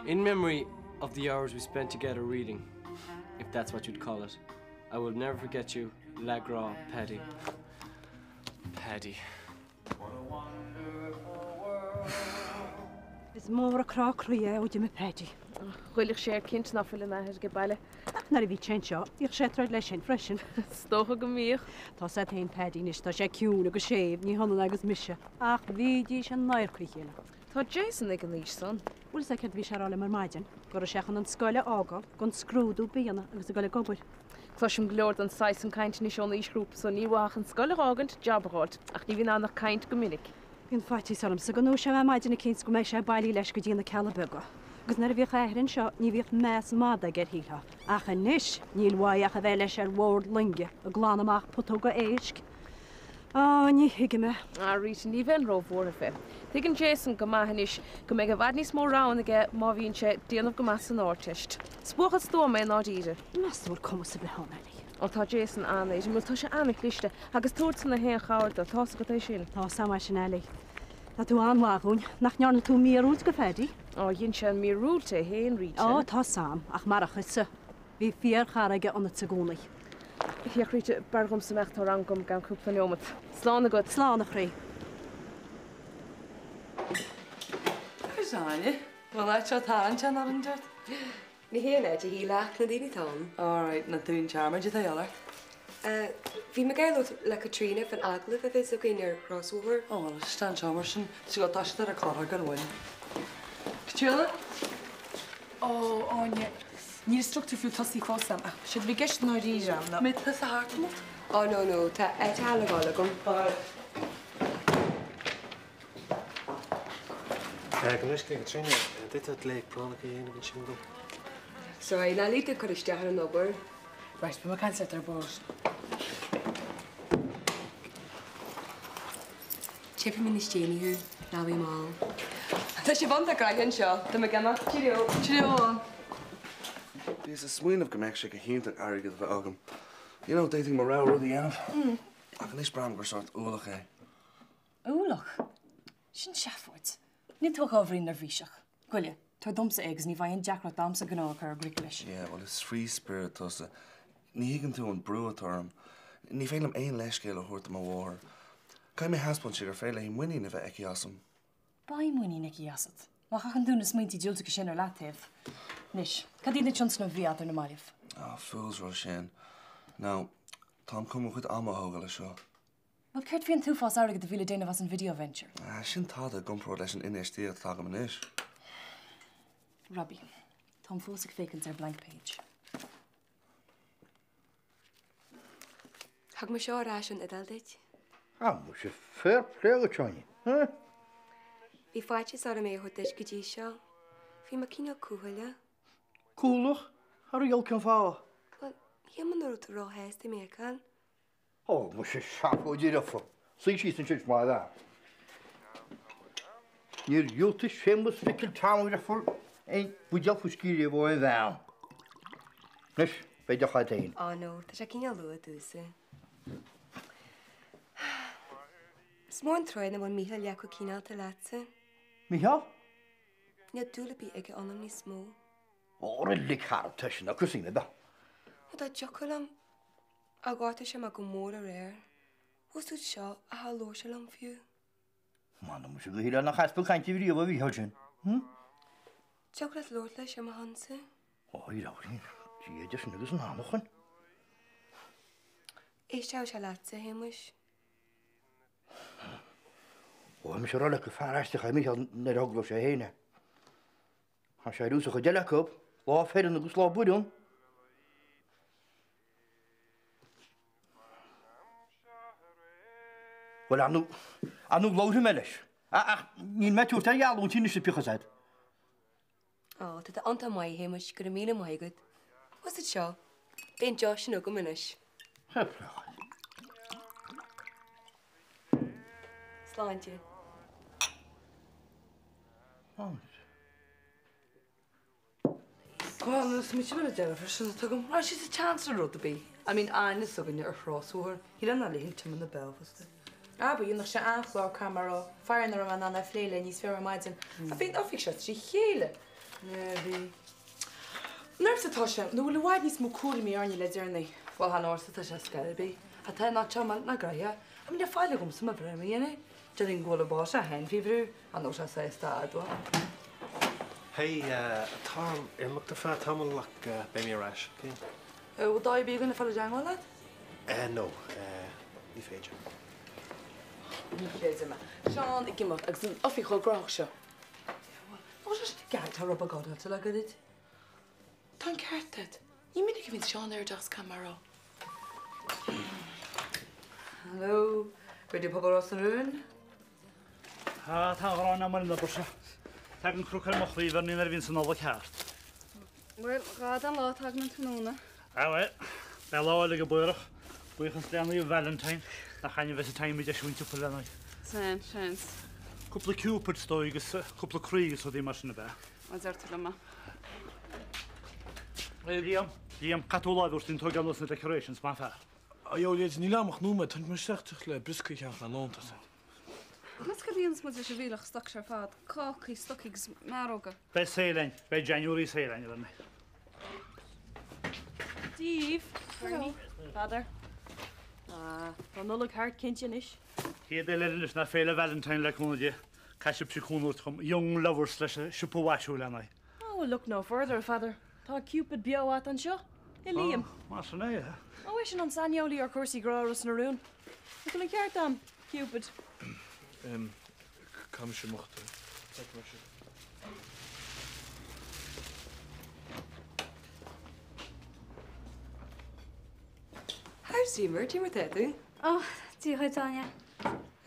In memory of the hours we spent together reading, if that's what you'd call it, I will never forget you, le grá, Paddy. Paddy. Is mór an crá croí é ó d'imigh Paddy. Ghoillfeadh sé air cinnte ná fuil an athair age baile. Ach nuair a bhí sé anseo, bhíodh sé ag troid leis sin freisin. Is dócha go mbíodh. Tá 's agat féin Paddy anois, tá sé ciúin agus séimh, ní hionann agus mise. Ach bhídís in adharca a chéile. Tá Jason ag an aois san. Bhfuil 's agat céard a bhí sé a rá liom ar maidin? Go raibh sé chun an scoil a fhágáil gan scrúdú ar bith a dhéanamh agus a dhul ag obair. Cloisim go leor den saghas san cainte anois ón aoisghrúpa san. Níl uathu ach an scoil a dh'fhágaint, jab a dh'fháilt. Ach ní bhíonn ann ach caint go minic. Bíonn faitíos ormsa go ndúiseoidh mé maidin eicínt 's go mbeidh sé bailí leis go dtí na Cealla Beaga. Agus nuair a bhíodh a athair anseo ní bhíodh meas madaidh aige air shílfeá. Ach anois níl uaidh ach a bheith leis ar bhord loinge ag glanadh amach putóga éisc. Á, ní thuigim é. A Rita, ní bheinn róbhuartha fé. Tuigeann Jason go maith anois go mbeidh i bhfad níos mó roghanna aige má bhíonn sé ag déanamh go maith san Ardteist. Is buachaill stuama é i ndáiríre. Meas tú an bhfuil cumas ar bith ann, Ellie? Ó tá Jason an-éirimiúil, tá sé an-chliste, agus tabhairt san na haon chabhair dó, tá's agat é sin. Tá 's a'm é sin, Ellie. Tá tú an-mhaith dhúinn. Nach ndearna tú míorúilt go Phaddy? Ó, dhein sé an mhíorúilt é féin, Rita. Ó, tá 's a'm, ach marach thusa. Bhí fíorchara aige ionatsa i gcónaí. Féach, Rita, b'fhearr dhomsa imeacht, tá rang agam i gceann cúpla neomat. Slán agat. Slán, a chroí. Agus Áine, bhfuil áit seo tarraingteach ar an dirt? Ní hé an áit a shíl ach na daoine atá ann. Alright, na dún dearmaid atá ort. Bhí mé ag labhairt le Caitríona fán agallamh a bheas againn ar chrosbhóthar. Ó bhuel, isteach anseo mar sin. Tá sé tá siad ar an chlár gan mhoill. Caitríona? Ó, Áine, níl struchtúr fiú tosaithe fós agam, ach séard a bhí i gceist i ndáiríre agam ná. Mbeidh tusa thart tamalt? Ó no no, tá eitleán le dhul agam. Gabh mo leithscéal, a Chaitríona, an bhféadfá glaoch práinneach a dhéanamh ansin dom? Sorry, ná lig duit cur isteach ar an obair. Right, beidh mé ag caint leat ar ball. Tchífidh mé níos déanaí thú, ná bí mall. Tá sibh iontach gnoitheach anseo, tá mé ag imeacht. Cheerio. Cheerio. Bhíos ag smaoineamh go mbeadh sé go hiontach airgead a bheith agam. You know, d'fhéadfainn mo rogha rud a dhéanamh. Ach anois braithim gur sórt ualach é. Ualach? Sin seafóid. Níl tú ach ábhairín neirbhíseach. Goile, tabhair domsa é agus ní bheidh aon deacracht a'msa gnó a chur i gcrích leis. Yeah, bhuel is free spirit tusa. Ní thuigeann tú an brú atá orm. Ní féidir liom aon leithscéal a thabhairt do mo mháthair. Caithfidh mé thaispeáint di gur féidir léi muinín a bheith aici asam. Beidh muinín aici asat. Má chaitheann tú na smaointe diúltacha sin ar leataobh. Anois, cad iad na tionscnaimh a bhí a'd ar na mallaibh? Ah, fools rush in. Now, táim chun mo chuid ama a thógáil leis seo. Bhuel, céard faoi an t-uafás airgid a bhí le déanamh as an video venture? Ah, sin tada i gcomparáid leis an infheistíocht atá agam anois. Robbie, táim fós ag féachaint ar blank page. Thug mé seo ar ais ón Iodáil duit. Ah, muise, fair play agat, Seánie. Eh? Bhí faitíos orm é a thabhairt duit go dtí seo. Bhí mé cineál cúthaileach. Cúthaileach? Thar a gheall cén fáth? Bhuel, shíl mé nach raibh tú róshásta mé a fheiceáil. Ó, muise, seafóid dearfa. Suigh síos ansin, is maith a bhean. Níor dhiúltaigh Séamus Mhicil Tom a dheirfiúr aon bhuidéal fuiscí riamh ó aon bhean. Anois, beidh deoch agat féin. Ó no, tá sé cineál luath domhsa. Is mór an trua nach bhfuil Mícheál leath chomh cineálta leatsa. Mícheál? Níl dúil ar bith aige ionam níos mó. Óra lig tharat é sin, agus í, ab ea? Ó dá dtiocfadh liom. Ach ghortaigh sé mé go mór aréir. Bhfuil tú seo ach a labhair sé liom fiú. M'anam muise go híle nach easpa cainte riamh a Mhícheál sin. Hm? Tiocfadh leat labhairt leis ar mo shonsa. Ó, a leabhairín, Dia idir sinn agus an anachain. Éisteoidh sé leatsa, a Shéamuis. Ó, tá mise ag rá leat gur fear aisteach é Mícheál nuair a thoglódh sé féin é. Tá sé ar nós an chuid eile acu, lá fireann agus lá baineann. Bhuel, ar ndóigh, ar ndóigh labharfaidh mé leis. Ach níl mé ag tabhairt aon gheallúintí anois a piocas agat. Ó, tá tú iontach maith, a Shéamuis, go raibh míle maith agat. What's it seo? Beidh an deoch sin agam anois. Sláinte. Sláinte. Bhuel, is mise mar a deirfiúr sin atá agam. Raibh sí sa tseans ar rud ar bith. I mean, Áine s'againne ar chrosbhóthar. Shíl mé léi an tiomáint na Belfast. Ah, ba dhéanfadh sé an-chlár caith mar ó, fear nach raibh mé in ann é a phlé léi níos fearr ar maidin. Ach bhí an oifig seo trí chéile. Bhí. An ortsa atá sé, nó bhfuil i bhfad níos mó cúraimí orainne le deireanaí? Bhuel, chan ortsa atá sé scor ar bith. Ach tá an áit seo millteanach gnoitheach. I mean, níl faill agamsa mo bhroim a dhéanamh. Déarfainn go bhfuil an boss é féin faoi bhrú, an bhfuil sé sásta a admháil. Hey, tá orm imeacht ar feadh tamaill ach beidh mé ar ais, ok? Bhfuil dóigh ar bith againn le fáil i dteangmháil leat? No, ní féidir. Ní chreidim é. Seán ag imeacht agus an oifig chomh gnóthach seo. Bhuel, tá sé ceart, tá rud beag oilte le goirid. Tá an ceart agat. Ní minic a bhíonn Seán airdeallach is caithfidh mé a rá. Hello, Raidió Pobail Ros na Rún. Tá an ghráin agam ar an obair seo. Tagann cnoc ar mo chroí Bhernie nuair a bhíonn an Nollaig thart. Bhuel, gá den lá tagann an tráthnóna. Ah bhuel, beidh lá eile ag amárach. Buíochas le Naomh Valentine, nach annamh a bheas an time ag deisiú an tsiopa lena aghaidh. Seans, seans. Cúpla Cupid is dóigh agus cúpla croí agus rudaí mar sin ab ea? Má deir tú liom é. Liam, Liam, caithfidh tú lámh a thabhairt dúinn tógáil anuas na decorations, maith an fear. Ó leaids, níl agam ach nóiméad, tháinig mé isteach teach le brioscaí a cheannach le lón, tá siad. Meas cad a dhéanfas muid leis an mhullach stoc seo ar fad, cácaí, stocaí agus mearóga. Beidh saol againn, beidh January saol againn, a Bhernie. Dia daoibh, Bernie, Peadar. Ah, tá an Nollaig thart cinnte anois. Chéad fhéile eile anois ná Féile Valentine le cúnamh Dé. Caithfidh sibhse cúnamh a thabhairt chum Young Lovers leis an siopa a mhaisiú lena aghaidh. Oh, well look no further, a Pheadair. Tá Cupid beo a't anseo, i Liam. Oh, mar sin é, eh? Ó, eisean an saineolaí ar chúrsaí grá Ros na Rún. Nach bhfuil an ceart a'm, Cupid? Em, caithfidh mise imeacht. Feicfidh mé sibh. How's Emer? Cad é mar atá tú? Oh, Dia dhuit, Áine.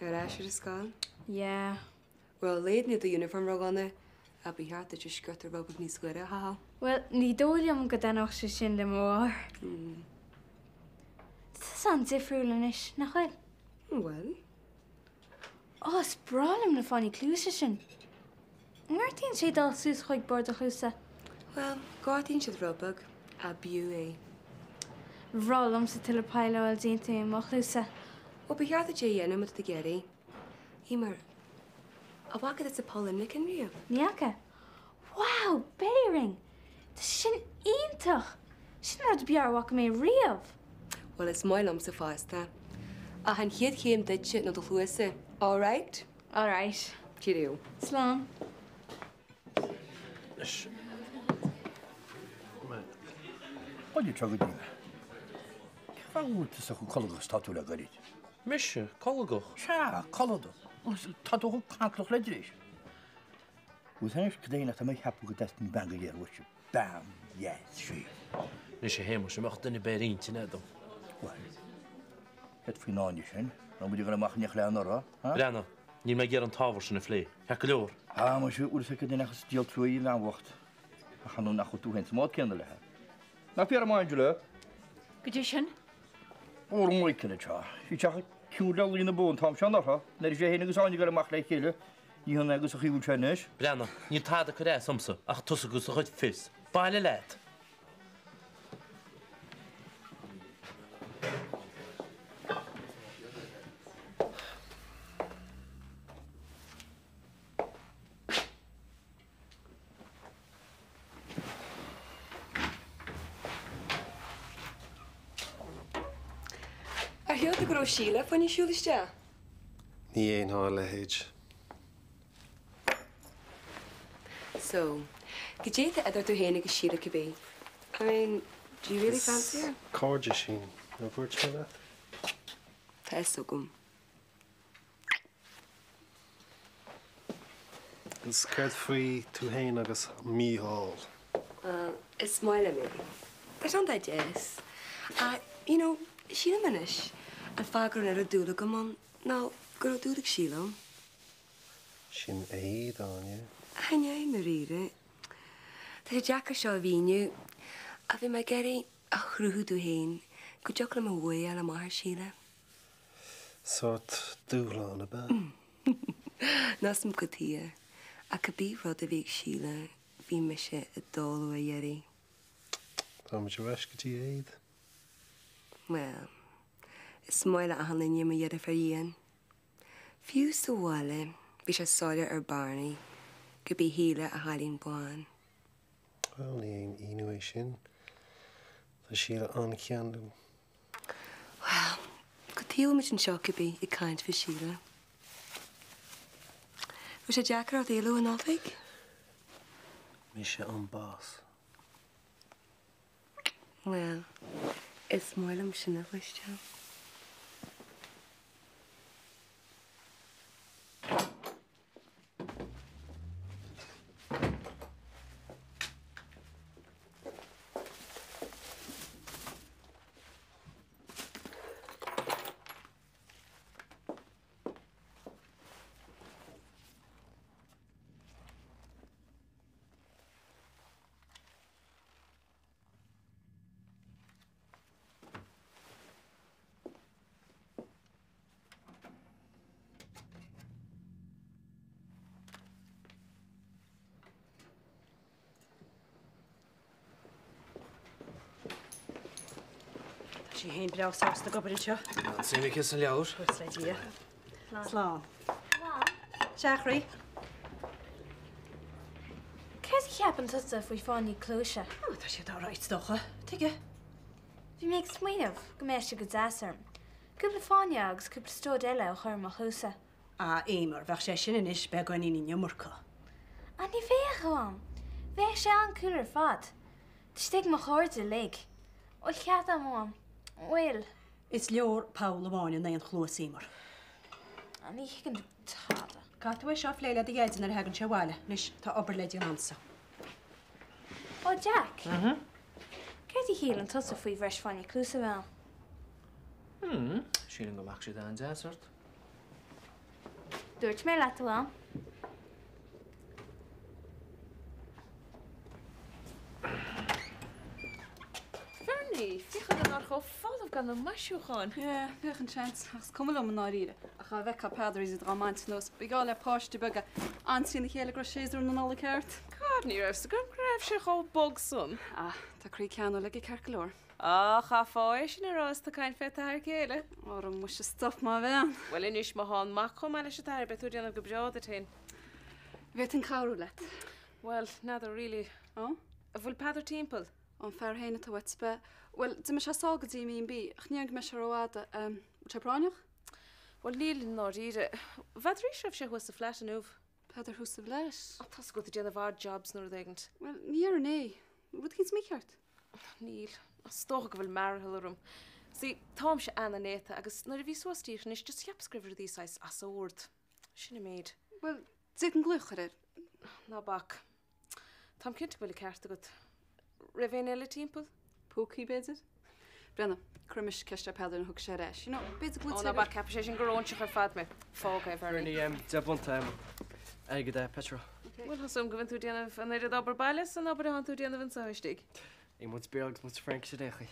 Ar ais ar an scoil? Yeah. Bhuel, leid níl do uniform ródhona, ach ba cheart duit sciorta rud beag níos gaire a chaitheamh. Bhuel, ní dóigh liom go dtaitneodh sé sin le mo mháthair. Tá tusa an-difriúil anois, nach bhfuil? Bhuel. Ó, is breá liom na fáinní cluaise sin. An ngortaíonn sé dul suas chuig barr do chluasa? Bhuel, gortaíonn siad rud beag, ach b'fhiú é. Ba bhreá liomsa tuilleadh poill a fháil déanta i mo chluasa. Ó, ba cheart duit é a dhéanamh má tá tú ag iarraidh. Emer, an bhfaca tusa poll inchinn riamh? Ní fhaca. Wow, Belly ring! Tá sé sin iontach! Sin an rud ab fhearr a bhfaca mé riamh! Bhuel, is maith liomsa fosta. Ach an chéad chéim duitse ná do chluasa, alright? Alright. Cheerio. Slán. Anois. Bhuel, seo go dtí mé. Cén fáth go bhfuil tusa chomh colgach is atá tú le gairid? Mise? Colgach? Sea, colgach. Tá tú chomh cantalach le dris. Agus anois, cad é nach tá mé ag ceapadh go dteastaíonn bean go géar uaitse? Bean dheas séimh. Anois a Shéamais, an mbeadh duine ar bith ar intinn agam? Bhuel, céard faoin Áine sin? Raibh muid ag dul amach in éineacht léi anuraidh, ha? Breathnaigh, níl mé ag iarraidh an t-ábhar sin a phlé. Ceart go leor. Ah, muise, bhfuil a fhios agat nach is díol trua í an bhean bhocht. Ach ar ndóigh nach bhfuil tú féin sa mbád céanna léi. Nach fíor, a Angela? Goidé sin? Ó, Michael anseo. Bhí teach ciúin le luí na bó an t-am seo anuraidh, nuair a bhí sé féin agus Áine ag dul amach le chéile, ní hionann é agus an chaoi a bhfuil sé anois. Breathnaigh, níl tada ag cur as domsa ach tusa agus do chuid fios. Baile leat! Ar shíl tú go raibh Síle fá choinne siúl isteach? Ní dhéanfá a leithéid. So, goidé atá idir tú féin agus Síle cibé? I mean, do you really fancy her? Is cairde sinn, ar dhúirt mé leat? Tá fhios agam. Agus céard faoi tú féin agus Mícheál? Bhuel, is maith liom é. Tá sé an-deas. Ach, you know, sílim anois, an fáth go raibh an oiread dúil agam ann ná go raibh dúil ag Síle ann. Sin éad, Áine. Chan ea i ndáiríre. Tá sé deacair seo a mhíniú, ach bhí mé ag iarraidh a chruthú domh féin go dtiocfadh liom mo bhua a fháil amach ar Shíle. Sórt dúshlán, ab ea? N'fhios a'm cad chuige, ach cibé rud a bhí ag Síle, bhí mise i dtólamh a iarraidh. Táimid ar ais go dtí éad. Bhuel, is maith le achan duine mo dheirfiúr dhian. Fiú sa bhaile, bhí sé soiléir ar Barney gurb í Shíle a chailín bán. Bhuel, ní aon ionadh é sin. Tá Síle an-cheanúil. Bhuel, cad chuige a bhfuil muid anseo cibé ag caint faoi Shíle? Raibh sé deacair ort éaló ón oifig? Mise an boss. Bhuel, is maith liom sin a chloisteáil. Tá sí féin breá sásta ag obair anseo. An suim aici sa leabhar. Buíochas le Dia. Slán. Sea, a chroí. Céard a cheapann tusa faoi fáinní cluaise? Ó, tá siad alright, is dócha. Tuige? Bhí mé ag smaoineamh go mbeadh sé go deas orm cúpla fáinne agus cúpla stud eile a chur i mo chluasa. A Eimear, bheadh sé sin anois beagáinín an iomarca. Ah, ní bheadh, a Mham. Bheadh sé an-cool ar fad. Istigh mo chairde uilig. Bhfuil cead a'm, a Mham? Bhfuil? Is leor poll amháin in aon chluas, Eimear. Ah, ní thuigeann tú tada. Caithfidh tú é seo a phlé le do Dheaide nuair a thagann sé abhaile. Anois, tá obair le déanamh a'msa. Ó Jack. Céard a shíleann tusa faoi bhreis fáinní cluasa a bheith a'm? Hmm, sílim go mbeadh siad an-deas ort. Dúirt mé leat, a Mham. Bernie, féach ar an áit chomh folamh gan na maisiúcháin. Yeah, bheadh an seans, ach is cuma liom i ndáiríre. Ach dá bhfeicfeá Peadar is iad dhá mbaint anuas, ba gheall le páistí beaga trína chéile go raibh séasúr na Nollag thart. God, ní raibh 's agam go raibh sé chomh bog san. Ah, tá croí ceanúil aige ceart go leor. Á, chaithfeá é sin a rá is tú ag caint fé t'athair céile. Ara muise stop má bhean. Bhuel anois, má thá an mac chomh maith leis an t-athair, beidh tú ag déanamh go breá duit féin. Bhféadfainn cabhrú leat. Bhuel, n'fheadar really. Ó? An bhfuil Peadar timpeall? An fear féin atá uait, ab ea? Bhuel, d'imigh sé sall go dtí an B&B, ach ní déarfainn go mbeidh sé rófhada. Bhfuil sé práinneach? Bhuel, níl i ndáiríre. N'fheadaraís raibh sé thuas sa flat inniu. Peadar thuas sa bhflat? Á, tá's agat ag déanamh odd jobs nó rud éigint. Bhuel, ní déarfainn é. Rud éicint mícheart? Níl. Is dócha go bhfuil mearathal orm. See, táimse an-néata agus nuair a bhí suas díreach anois, just cheapas go raibh rudaí saghas as ord. Sin an méid. Bhuel, d'fhéadfainn glaoch a chur air. Ná bac. Táim cinnte go bhfuil an ceart agat. Raibh éinne eile timpeall? Púcaí, b'fhéidir? Breathnaigh, cuirfidh mise ceist ar Peadar nuair a thiocfaidh sé ar ais. You know, b'fhéidir go bhfuil Ó, ná bac, ceapfaidh sé sin gur óinseach ar fad mé. Fág é, Bernie. Bernie, 10 bpunt airgead petrol. Bhuel, tá súil agam go bhfuil tú ag déanamh an oiread obair baile is an obair atánn tú ag déanamh anseo istigh. Ag muid Béarla agus muid Fraincis ar aon chaoi.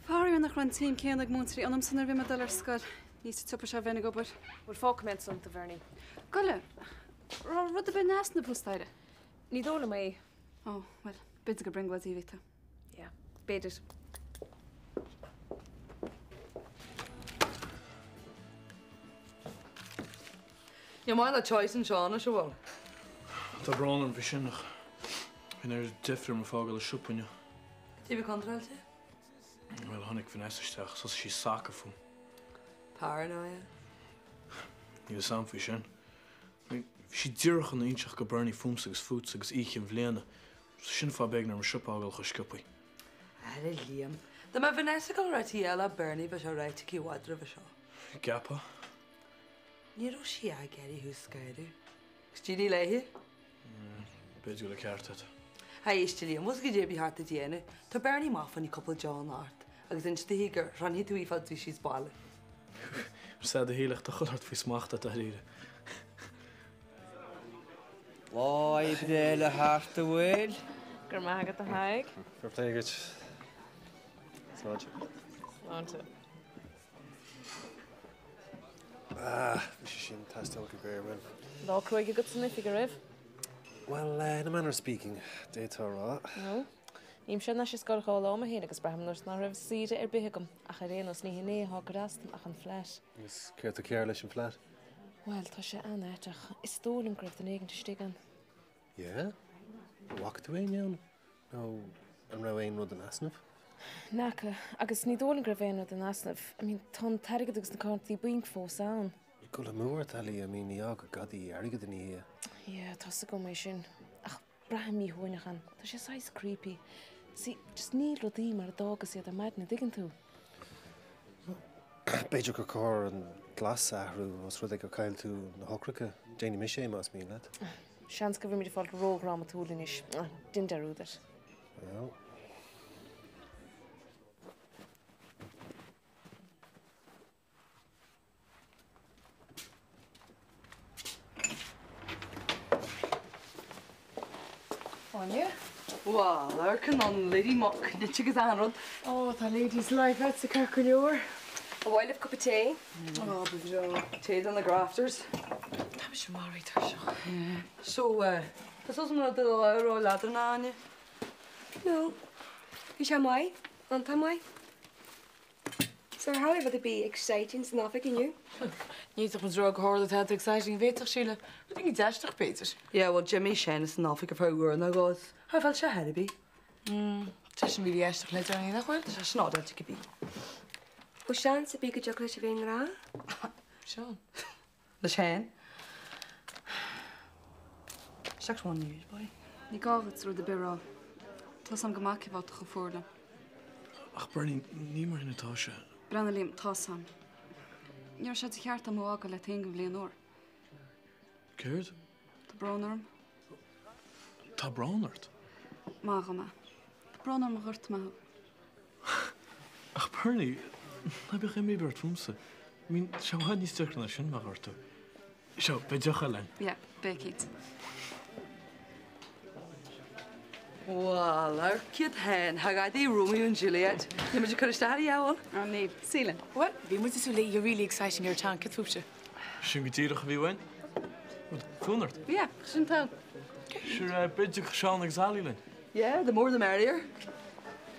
Faraor nach raibh an tsuim céanna ag múinteoirí ionamsa nuair a bhí mé ag dul ar scoil. Ní sa tsiopa seo a bheinn ag obair. Bhuel, fágfaidh mé ansan tú, Bhernie. Gabh i leith, raibh rud ar bith in easnamh thuas staighre? Ní dóigh liom é. Ó, bhuel, b'fhéidir gur brionglóidí a bhí tú. Yeah, b'fhéidir. Ní maith le Joyce anseo anois, an bhfuil? Tá brón orm faoi sin ach bhí an oiread deifre orm ag fágáil an siopa inniu. Cad é a bhí contráilte? Bhuel, tháinig Vanessa isteach, thosaigh sí ag sacadh fúm. Paranoia. Níl fhios a'm faoi sin. Bhí sí díreach chun inseacht go Bernie fúmsa agus fútsa agus oíche chinn bhliana. Sin an fáth b'éigean orm an siopa a fhágáil chomh sciobthaí. Ara Liam, dá mbeadh Vanessa ag dul a rá tigh le Bernie bheadh sé ráite aici i bhfad roimhe seo. An gceapfá? Ní raibh sí ag iarraidh thú a scanrú. Agus d'éirigh léi. B'fhéidir go bhfuil an ceart agat. Hey, éist a Liam, bhfuil 's agat cad é a ba cheart duit a dhéanamh? Tá Bernie amach fá choinne cúpla deoch ort agus inis di gur shroichfidh tú í fad bhí sí sa bhaile. Sea, do shílfeadh do chuile shórt faoi smacht agat dáiríre. Lá oibre eile thart a bhfuil? Go raibh maith agat a Thaidhg. Fair play duit. Sláinte. Sláinte. Ah, bhí sé sin ag teastáil go géar uaim. Lá cruaidh agat san oifig, a raibh? Well, in a manner of speaking, d'fhéadfá a rá. No. Nílimse anois ar scoil 2 lá mé féin agus braithim ar nós nach raibh saoire ar bith agam, ach ar aon nós ní hin é atá ag cur as dom ach an flat. Agus céard tá cearr leis an flat? Bhuel, tá sé an-aiteach. Is dóigh liom go raibh duine éigin istigh ann. Yeah? An bhfaca tú éinne ann? Nó an raibh aon rud in easnamh? N'fheaca, agus ní dóigh liom go raibh aon rud in easnamh. I mean, tá an t-airgead agus na cártaí bainc fós ann. Dul amú ort, Ali, I mean, ní fhágfaidh gadaí airgead ina dhiaidh. Yeah, tá 's agam é sin. Ach braithim míshuaimhneach ann. Tá sé saghas creepy. See, just níl rudaí mar a d'fhágas iad ar maidin, an dtuigeann tú? B'fhéidir gur chóir an glas a athrú os rud é gur chaill tú na heochracha. Déanfaidh mise é más mian leat. Seans go bhfuilimid ag fáil ródhrámatúil anois. Déan dearúd air. Well. Áine? Bhuel, amharc anonn, Lady Muck, nite agus achan rud. Ó, tá ladies life agatsa ceart go leor. Ar mhaith libh cupa tae? Ó, ba bhreá. Tae do na grafters. Tá mise maraithe tuirseach. So, tá sos an rud a labhróidh leadrán, a Áine? No. Bhí sé maith. Iontach maith. So ar tharla rud ar bith exciting san oifig inniu? Ní fhéadfadh muid a rá gur tharla tada exciting, an bhféadfadh, Síle? Rud éigin aisteach, b'fhéidir. Yeah, well d'imigh Seán as an oifig ar feadh uair nó dhó is char phill sé ar chor ar bith. Mm, tá sin really aisteach le déanaí, nach bhfuil? Tá sé sin odd cibé. Bhfuil seans ar bith go dtiocfadh leis a bheith i ngrá? Seán. Le Seán. 6 1 news boy. Ní gá duit rud ar bith a rá. Tá 's a'm go maith cén fáth atá tú chomh fuar liom. Ach Bernie, ní mar sin atá sé. Breathnaigh Liam, tá 's a'm. Ní raibh sé de cheart a'm thú a fhágáil leat féin don bhliain úr. Céard? Tá brón orm. Tá brón ort? Maith dhom é. Tá brón orm gur ghortaigh mé thú. Ach Bernie, ná bíodh imní ar bith ort fúmsa. I mean, tá sé i bhfad níos deacra ná sin mé a ghortú. Seo, beidh deoch eile ann. Yeah, beidh cinnte. Bhuel, amharc iad féin, thá gadaí Romeo and Juliet. Níl muid ag cur isteach ar a dhath, an bhfuil? Ó níl. Sílim. Bhuel, bhí muid ag súil le oíche really exciting ar an cad fúibhse? Sin go díreach a bhí uainn. Bhfuil fonn ort? Yeah, sin togha. Sure, b'fhéidir go dtiocfadh Seán agus Ali linn. Yeah, the more the merrier.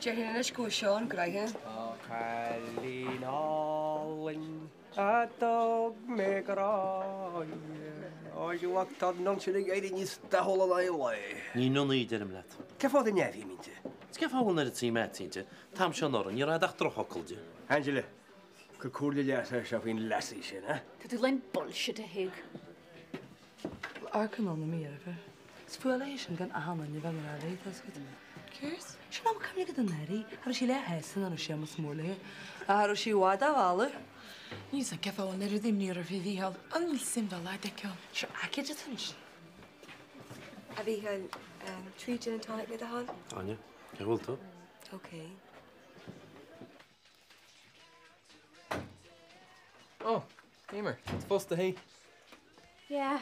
Déarfainn anois go bhfuil Seán gnoitheach. Tá cailín álainn a dtug mé grá di. Ó, bhuel, tá an sin ag éirí níos dathúla in aghaidh an lae. Ní ionadh é, deirim leat. Cén fáth a n-aimhím inti? Is cén fáth a bhfuil an oiread suim agat inti? An t-am seo anuraidh, ní raibh a'd ach drochfhocal di. Angela, cuir comhairle dheas air seo faoin lassie sin, eh? Tá tú lán bullshit a Thig. Amharc anonn, a mo dheirfiúr. Is fuath léi sin gan achan duine a bheith mar fhear léi, tá 'fhios agat. Céard? Sin am cuimhne agat anuraidh, cha raibh sí leath-shásta nach raibh Séamus mór léi. Ach cha raibh sí i bhfad dá mhealladh. Níl 'fhios a'm cén fáth a bhfuil an oiread imní uirthi faoi Mhícheál. An bhfuil suim dá laghad aici ann? Sure, aicíd atá ansin. A Mhíchíl, 3 gin and tonic le do thoil? Áine, cén chaoi a bhfuil tú? Ok. Ó, Emer, tá tú fós i do shuí. Yeah.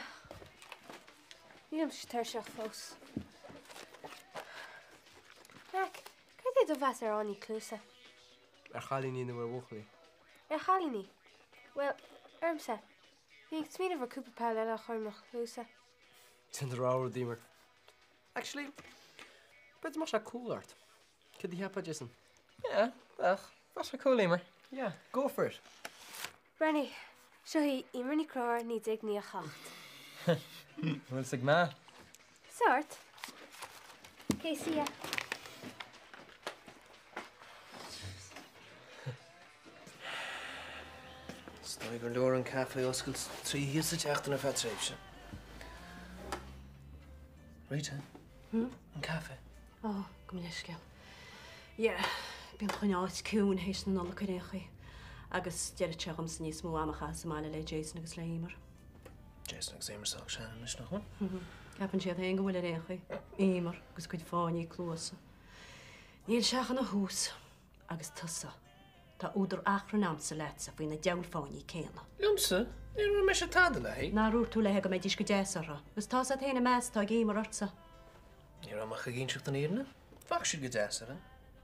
Nílimse tuirseach fós. Mac, céard é do mheas ar fháinní cluasa? Ar chailíní nó ar bhuachaillí? Ar chailíní. Bhuel, ormsa. Bhí ag smaoineamh ar cúpla poll eile a chur i mo chluasa. Sin do rogha rud, Emer. Actually, b'fhéidir go mbeadh sé cool ort. Céard a cheapfá, Jason? Yeah, bheadh. Bheadh sé cool, Emer. Yeah, go for it. Bernie, seo í Emer Ní Chonchúir 1998. Bhfuil fhios ag Ma? Sórt. Okay, see ya. Is dóigh gur leor an caife a oscailt 3 oíche sa tseachtain ar feadh tréimhse. Rita? An caife? Ó, gabh mo leithscéal. Yeah, bíonn chuile áit ciúin théis na Nollag ar aon chaoi. Agus d'oirfeadh sé dhomsa níos mó ama a chaitheamh sa mbaile le Jason agus le Emer. Jason agus Emer sách sean anois, nach bhfuil? Ceapann siad féin go bhfuil ar aon chaoi. Emer agus a cuid fáinní cluasa. Níl sé ach ina thús. Agus tusa. Tá údar achrainn a'msa leatsa faoi na diabhal fáinní céanna. Liomsa? Ní raibh mise tada léi. Nár dhúirt tú léi go mbeidís go deas uirthi? Agus tá 's a't féin an meas atá ag Emer ortsa. Ní raibh mé ach ag inseacht an fhírinne. Bheadh siad go deas uirthi.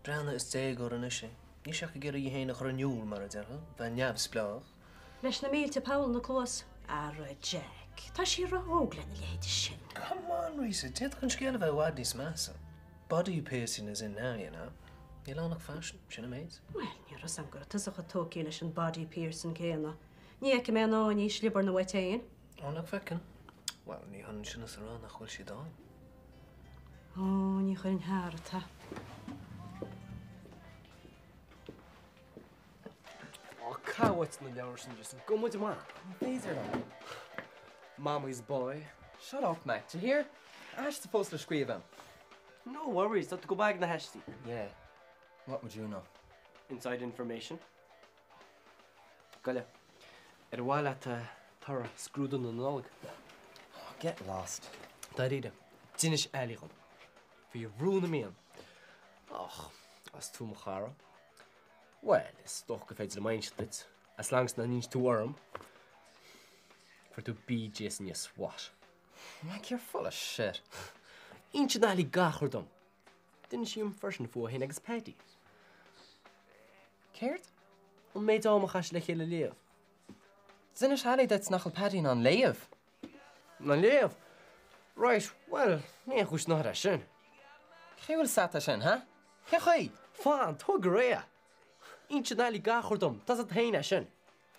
Breathnaigh, is déagóir anois í. Níl sí ach ag iarraidh í féin a chur in iúl, mar a déarfá, bheith neamhspleách. Leis na mílte poll ina cluas. Ara Jack, tá sí ró-óg lena leithéid sin. Come on, Rita, d'fhéadfadh an scéal a bheith i bhfad níos measa. Body piercing is in now, you know. Níl ann ach faisean, sin an méid. Bhuel, ní raibh 'fhios a'm go raibh tusa chomh tógtha leis an body piercing céanna. Ní fheicim aon fháinní sliobarna uait féin. Ó, nach bhfeiceann? Bhuel, ní hionann sin is a rá nach bhfuil siad ann. Ó, ní chuirfinn tharat é. Ó, cá uait na leabhair sin, Jason? Gabhfaidh muid amach. Ní féidir liom. Mommy's boy. Shut up, Mac. Do you hear? Aiste fós le scríobh agam. No worries, tá tú go maith ag na haistí. Yeah. What would you know? Inside information. Goile, ar mhaith leat toradh scrúdú na Nollag? Oh, get lost. Dáiríre, d'inis Ali dhom. Bhí rún na mian. Och, is tú mo chara. Bhuel, is dócha gur féidir liom a inse duit, as long as nach n-inseoidh tú orm. Fuair tú B, Jason, you swat. Mac, you're full of shit. Insíonn Ali gach rud dom. D'inis sí dom freisin fúthu féin agus Paddy. Céard? An méid ama a chaith siad le chéile ag léamh. D'inis Ali duit nach bhfuil Paddy in ann léamh. In ann léamh? Right, bhuel, ní aon chúis náire é sin. Cén chaoi a bhfuil 's agat é sin, huh? Cén chaoi? Fan, tóg go réidh é. Insíonn Ali gach rud dom, tá 's agat féin é sin.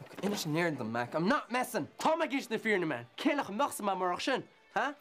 Look, inis an fhírinne dom, Mac, I'm not messing! Tá mé ag insint na fírinne, man. Cén chaoi a mbeadh 's agam murach sin, huh?